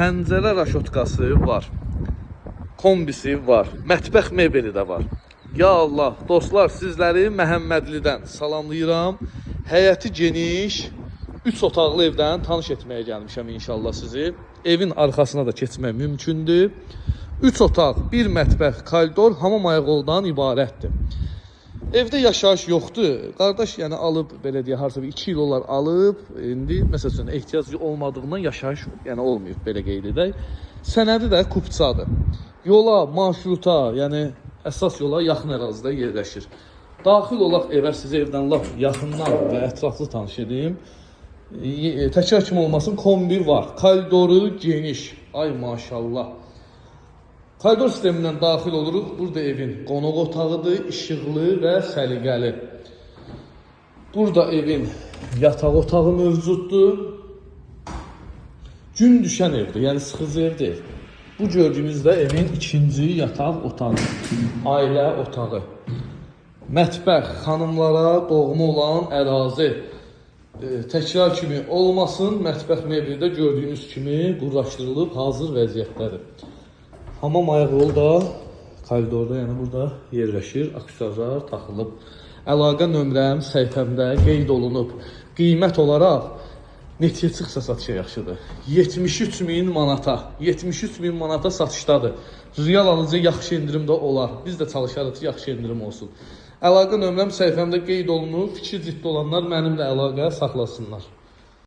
Pəncərə raşotkası var. Kombisi var. Mətbəx mebeli də var. Ya Allah, dostlar, sizləri Məhəmmədlidən salamlayıram. Həyəti geniş, 3 otaqlı evdən tanış etməyə gəlmişəm inşallah sizi. Evin arxasına da keçmək mümkündür. 3 otaq, 1 mətbəx, koridor, hamam ayaqoldan ibarətdir. Evdə yaşayış yoxdur. Qardaş yəni alıb belə deyə harasa bir 2 il olar alıb. İndi məsəl üçün ehtiyac olmadığından yaşayış yəni olmayıb belə qeyd edək. Sənədi də kupçadır. Yola, marşruta, yəni əsas yola yaxın ərazidə yerləşir. Daxil olaq evə, sizi evdən lap yaxından və ətraflı tanış edim. Təkrar kimi olmasın, kombi var. Koridoru geniş. Ay maşallah. Koridor sistemindən daxil oluruq. Burada evin qonaq otağıdır, işıqlı və səliqəli. Burada evin yataq otağı mövcuddur. Gün düşən evdir, yəni sıxıcı ev deyil. Bu gördüyünüz də evin ikinci yataq otağı, ailə otağı. Mətbəx, xanımlara doğma olan ərazi. Təkrar kimi olmasın, mətbəx mebeli də gördüyünüz kimi quraşdırılıb hazır vəziyyətdədir. Hamam ayaqyolu da koridorda, yəni burada yerləşir, aksesuarlar taxılıb. Əlaqə nömrəm səhifəmdə qeyd olunub. Qiymət olaraq neçəyə çıxsa satışa yaxşıdır. 73 min manata, 73 min manata satışdadır. Real alıcı yaxşı endirim də olar. Biz də çalışarıq ki, yaxşı endirim olsun. Əlaqə nömrəm səhifəmdə qeyd olunub. Fikir ciddi olanlar mənimlə əlaqə saxlasınlar.